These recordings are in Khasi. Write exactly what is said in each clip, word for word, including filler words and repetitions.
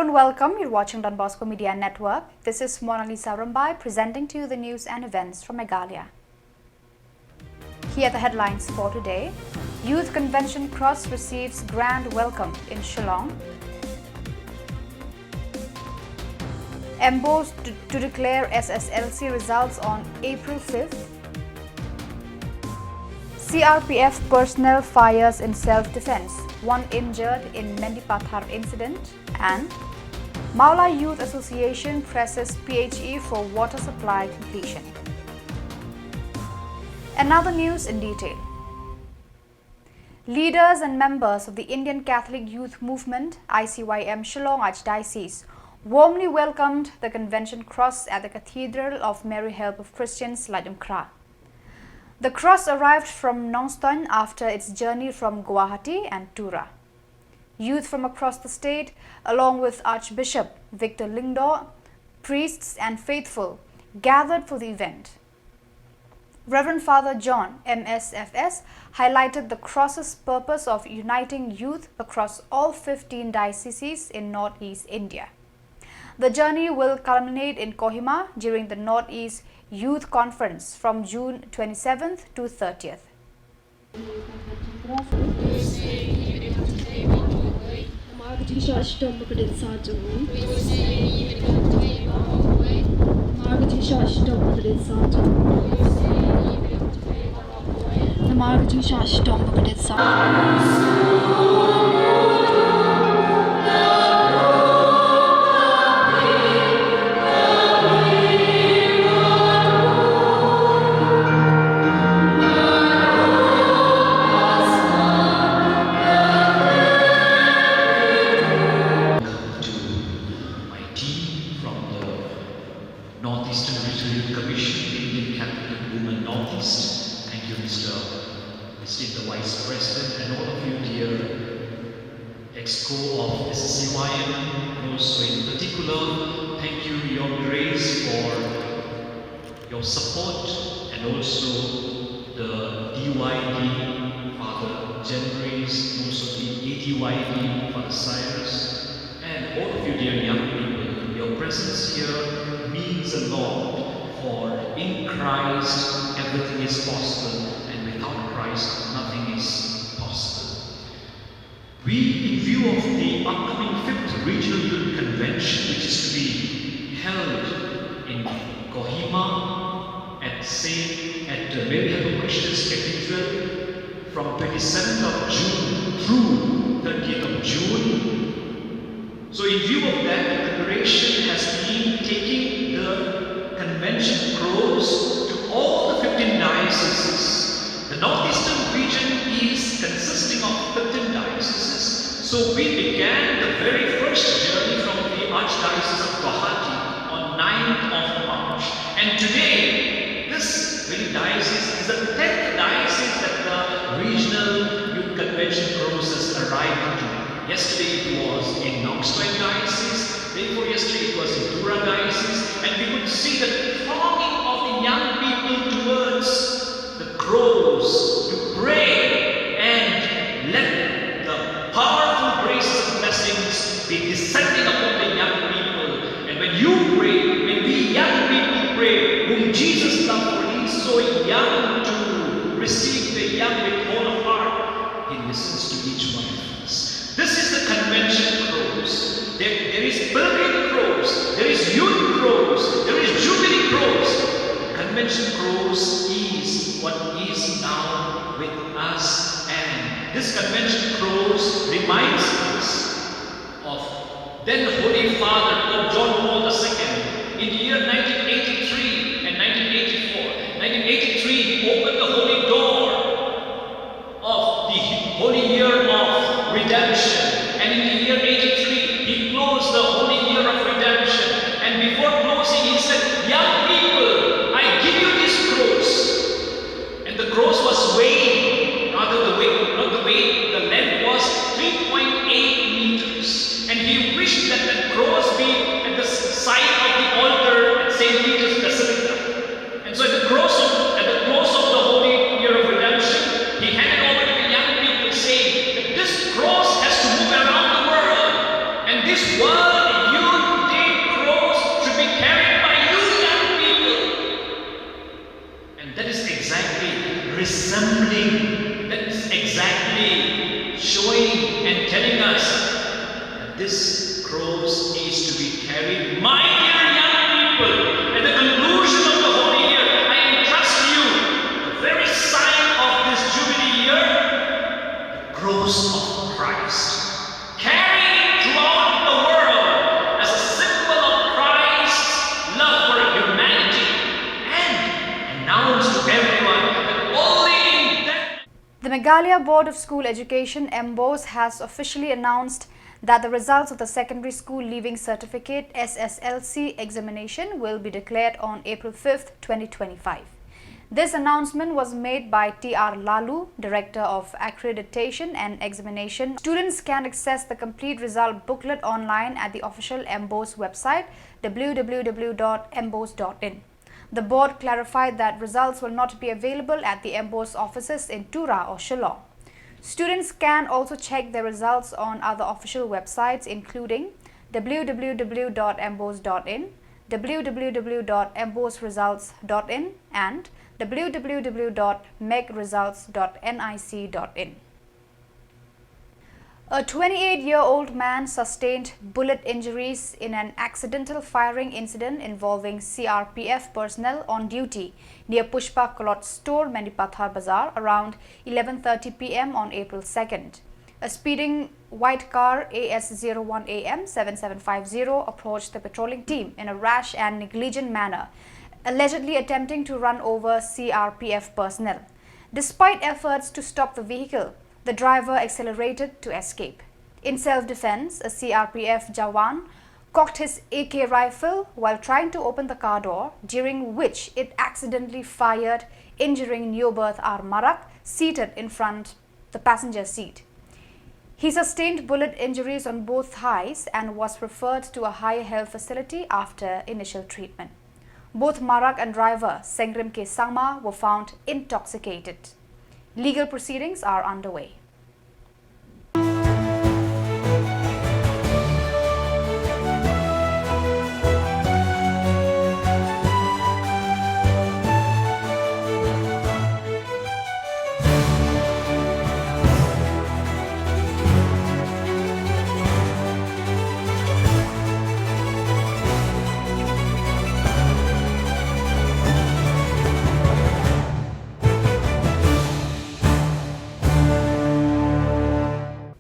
Welcome, you're watching Don Bosco Media Network. This is Mona Lisa Rumbai presenting to you the news and events from Meghalaya. Here are the headlines for today. Youth Convention Cross receives grand welcome in Shillong. MBOSE to, to declare S S L C results on April fifth. C R P F personnel fires in self-defense, one injured in Mendipathar incident. And Mawlai Youth Association presses P H E for water supply completion. And now the news in detail. Leaders and members of the Indian Catholic Youth Movement, I C Y M, Shillong Archdiocese warmly welcomed the Convention Cross at the Cathedral of Mary Help of Christians, Laitumkhrah. The cross arrived from Nongstoin after its journey from Guwahati and Tura. Youth from across the state, along with Archbishop Victor Lyngdoh, priests and faithful, gathered for the event. Reverend Father John, M S F S, highlighted the cross's purpose of uniting youth across all fifteen dioceses in northeast India. The journey will culminate in Kohima during the Northeast Youth Conference from June twenty-seventh to thirtieth. Come to my team from the Northeastern Regional Youth Commission, the Indian Catholic Women Northeast. Thank you, Mister Esteemed the Vice President, and all of you, dear exco of S C Y M, and also in particular, thank you, Your Grace, for your support, and also the D Y D, Father Jembrace, also the A D Y D, Father Cyrus, and all of you, dear young people. Your presence here means a lot, for in Christ everything is possible, and without Christ nothing is possible. We, in view of the upcoming fifth Regional Youth Convention, which is to be held in Kohima at Saint, at uh, Mary Help of Christians Cathedral from twenty-seventh of June through thirtieth of June. So, in view of that, the preparation has been taking the convention cross to all the fifteen dioceses. The Northeastern region is consisting of fifteen dioceses, so we began the very first journey from the Archdiocese of Guwahati on ninth of March. And today, this very diocese is the tenth diocese that the regional youth convention cross has arrived to. Yesterday it was in Nongstoin Diocese, day before yesterday it was in Tura Diocese, and we could see the thronging of the young people towards the cross to pray and let the powerful graces and blessings be descending upon the young people. And when you pray, when we young people pray, whom Jesus loved, for he is so young to receive the young with whole of heart, he listens to each one of us. This is the convention cross. There, there is pilgrim cross, there is youth cross, there is jubilee cross. Convention cross is what is now with us, and this convention cross reminds us of then Holy Father Pope John Paul the Second. In the year nineteen eighty-three and nineteen eighty-four, nineteen eighty-three, he opened the holy door of the holy year of redemption. And in the year eighty-three, he closed the holy year of redemption. And before closing, he said, "Young people, I give you this cross." And the cross was weighing, rather the weight, not the weight, the length was three point eight meters. And he wished that the cross be at the side of the altar at Saint Peter's Basilica. And so at the cross of, at the close of the Holy Year of Redemption, he handed over to the young people, saying that this cross has to That's exactly showing and telling us that this cross is to be carried. My dear young people, at the conclusion of the holy year, I entrust to you the very sign of this jubilee year, the cross of Christ, carried throughout the world as a symbol of Christ's love for humanity, and announced to everyone that only in death. The Meghalaya Board of School Education, MBOSE, has officially announced that the results of the Secondary School Leaving Certificate, S S L C, examination will be declared on April fifth, twenty twenty-five. This announcement was made by T R Lalu, Director of Accreditation and Examination. Students can access the complete result booklet online at the official MBOSE website, w w w dot mbose dot in. The board clarified that results will not be available at the MBOSE offices in Tura or Shillong. Students can also check their results on other official websites, including w w w dot mbose dot in, w w w dot mbose results dot in, and w w w dot meg results dot n i c dot in. A twenty-eight-year-old man sustained bullet injuries in an accidental firing incident involving C R P F personnel on duty near Pushpa Cloth Store, Mendipathar Bazar, around eleven thirty p m on April second. A speeding white car, A S zero one A M seven seven five zero, approached the patrolling team in a rash and negligent manner, allegedly attempting to run over C R P F personnel. Despite efforts to stop the vehicle, the driver accelerated to escape. In self-defense, a C R P F jawan cocked his A K rifle while trying to open the car door, during which it accidentally fired, injuring Neoberth R Marak, seated in front the passenger seat. He sustained bullet injuries on both thighs and was referred to a higher health facility after initial treatment. Both Marak and driver, Sengrim K Sangma, were found intoxicated. Legal proceedings are underway.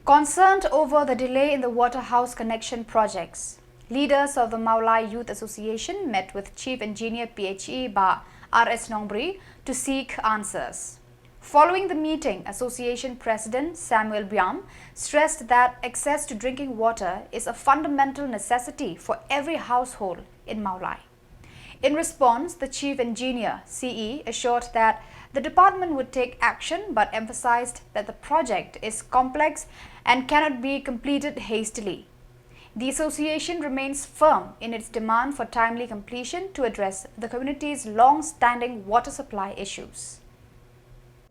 Concerned over the delay in the water house connection projects, leaders of the Mawlai Youth Association met with Chief Engineer P H E Bah R S Nongbri to seek answers. Following the meeting, Association President Samuel Biam stressed that access to drinking water is a fundamental necessity for every household in Mawlai. In response, the Chief Engineer, C E, assured that the department would take action but emphasized that the project is complex and cannot be completed hastily. The association remains firm in its demand for timely completion to address the community's long-standing water supply issues.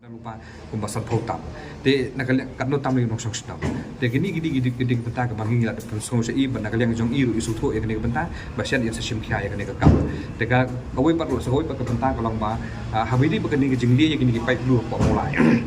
Nang ba kumba san phew tam. Te na ka liang katno tam ngi nongshong shnong. Te kini kini kini kini bynta kaba ngi la da pynsngew sha i ba na ka liang jong i ruh i sngewthuh ïa kane ka bynta ba shen in sa shim khia ïa kane ka kam. Te ka kawei pat ruh sa kawei pat ka bynta ka long ba, ah, haba i dei ba kane ka jingleh ïa kine ki paip blue hapoh Mawlai.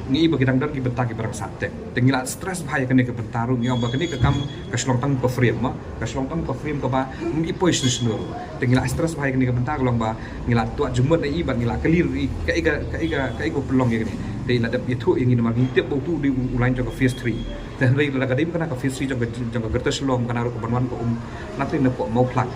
Ngi i ba ki dang don ki bynta kiba rangsan te. Te ngi la stress bha ïa kane ka bynta ruh ngi ong ba kane ka kam ka shlong tang ka frame ma. Ka shlong tang ka frame kaba, mm, i poi shnur shnur. Te ngi la stress bha ïa kane ka bynta ka long ba ngi la tuat jingmut na i bad ngi la kylli ruh i kaei ka, kaei ka, kaei ka pynlong ïa kane. Te i la dep ïathuh ïa ngi namar ngi tip ba utu u dei u, u line jong ka phase three. Te hynrei lada ka dei kane ka phase three jong ka, jong ka greater Shillong kane ruh ka ban wan ka um na tei na pok Mawphlang.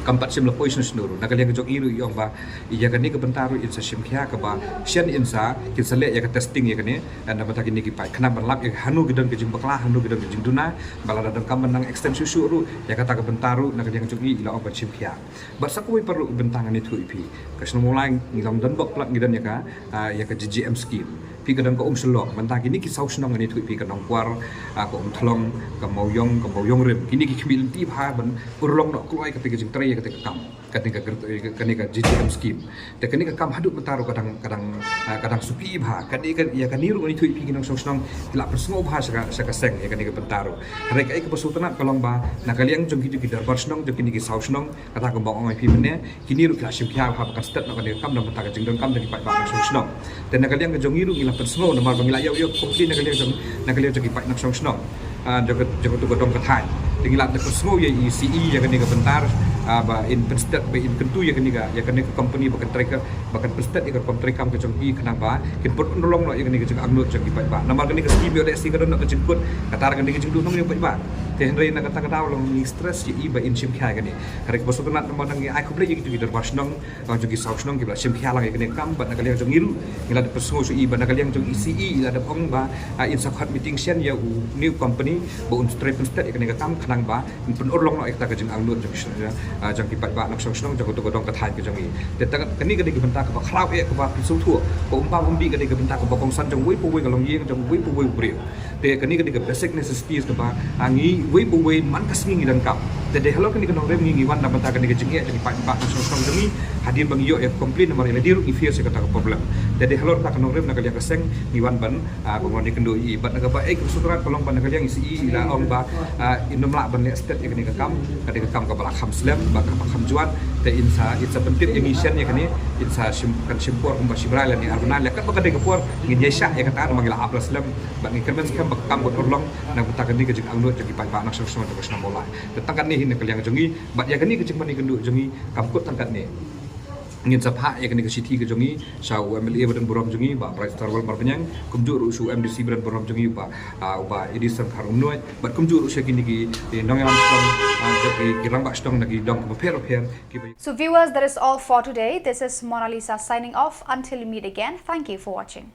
Kam pat shym la poi shnur shnur. Na ka liang ka jong i ruh i ong ba ïa kane ka bynta ruh in sa shim khia kaba shen in sa kin sa leh ïa ka testing ïa kane. Namar ta kine ki paip khnang ban lap ïa hano ki don ka jingbakla, hano ki don ka jingduna, ba lada donkam ban nang extend shuh shuh ruh ïa kata ka bynta ruh na ka liang jong i i la ong ban shim khia. Bad sa kawei pat ruh ka bynta ngan ïathuh ïa phi. Ka shnong Mawlai ngi long don bok plat ngi don ïa ka, ah, ïa ka G G M scheme. Phi ka don ka Umshlok, bynta kine ki saw shnong ngan ïathuh ïa phi ka Nongkwar, ah, ka Umthlong, ka Mawiong, ka Mawiong Rim. Kine ki khmih lynti bha ban urlong noh kloi kata ka jingtrei ïa kata ka kam. Kane ka gr- kane ka G G M scheme. Te kane ka kam haduh mynta ruh ka dang ka dang ah, ka dang suki bha. Kane ka ïa kane ruh ngi tip phi ki nongshong shnong ki la pynsngew bha sha ka sha ka seng ïa kane ka bynta ruh. Hynrei kaei kaba sngewtynnat ka long ba na ka liang jong kito ki dorbar shnong jong kine ki saw shnong, kata kaba ong ïa phi mynne, kine ruh ki la shim khia bha ba kan stet noh kane ka kam na ka bynta ka jingdonkam jong ki paidbah nongshong shnong. Te na ka liang ka jong ngi ruh ngi la pynsngew namar ba ngi la ïoh ïoh complain na ka liang jong na ka liang jong ki paid nong shong shnong. Ah, jong ka jong ka tu ka dong ka thaiñ. Te ngi la da pynsngew ïa i C E ïa kane ka bynta, ah, ba in pynstet ba in kyntu ïa kane ka ïa kane ka company ba kan trei ka ba kan pynstet ïa ka rukom trei kam ka jong i khnang ba kin pynurlong noh ïa kane ka jingangnud jong ki paidbah. Namar kane ka scheme ïoh lehse ka don noh ka jingkut kata kane ka jingduh nong ïa paidbah. Te hynrei na kata ka daw long ngi stress ïa i ba in shim khia ïa kane. Hynrei kaba sngewtynnat namar ngi ai khublei ïa kitu ki dorbar shnong, ah, jong ki saw shnong kiba la shim khia lang ïa kane ka kam bad na ka liang jong ngi ruh ngi la da pynsngew sha i bad na ka liang jong i C E i la da ong ba, ah, in sa khot meeting shen ïa u new company ba un trei pynstet ïa kane ka kam khnang ba in pynurlong noh ïa kata ka jingangnud jong ki, ah, jong ki paidbah nong shong shnong jong katu ka dong ka thaiñ ka jong i. Te ta kane ka dei ka bynta kaba khraw eh kaba pynsngewthuh ba um bam um dih ka dei ka bynta kaba kongsan jong uwei pa uwei ka longïing jong uwei pa uwei u briew. Te kane ka dei ka basic necessities kaba, ah, ngi uwei pa uwei man ka sngi ngi donkam. Te dei halor kane ka nongrim ngi ngi wan na bynta kane ka jingeh jong ki paidbah nong shong shnong jong ngi hadien ba ngi ïoh ïa ka complain namar ïa lade ruh ngi face ïa kata ka problem. Te dei halor kata ka nongrim na ka liang ka seng ngi wan ban, ah, ban wan ïakynduh ïa i bad na kaba eh ka sutrat ka long ba na ka liang i C E i la ong ba, ah, in ym lah ban leh stet ïa kane ka kam, kane ka kam kaba la kham slem bad kaba kham jwat. Te in sa in sa pyntip ïa ngi shen ïa kane in sa shim kan shim por kumba shi bnai lane ar bnai leh katba ka dei ka por ngin ïa shah ïa kata namar ngi la ap la slem. Bad ngi kyrmen skhem ba ka kam ka urlong na ka bynta kane ka jingangnud jong ki paidbah nong shong shnong jong ka shnong Mawlai. Te tang katne hi na ka liang jong ngi bad ïa kane ka jingmane kynduh jong ngi kam kut tang katne. Ngin sa phah ïa kane ka shithi ka jong ngi sha u M L A ba don burom jong ngi Bah Brightstarwell Marbaniang, kumjuh ruh sha u M D C ba don burom jong ngi Bah, ah, Bah Edison Kharumnuid, bad kumjuh ruh sha kine ki, eh, nongïalam shnong, ah, jong ki, ki rangbah shnong na ki dong bapher bapher kiba. So viewers, that is all for today. This is Mona Lisa signing off. Until we meet again, thank you for watching.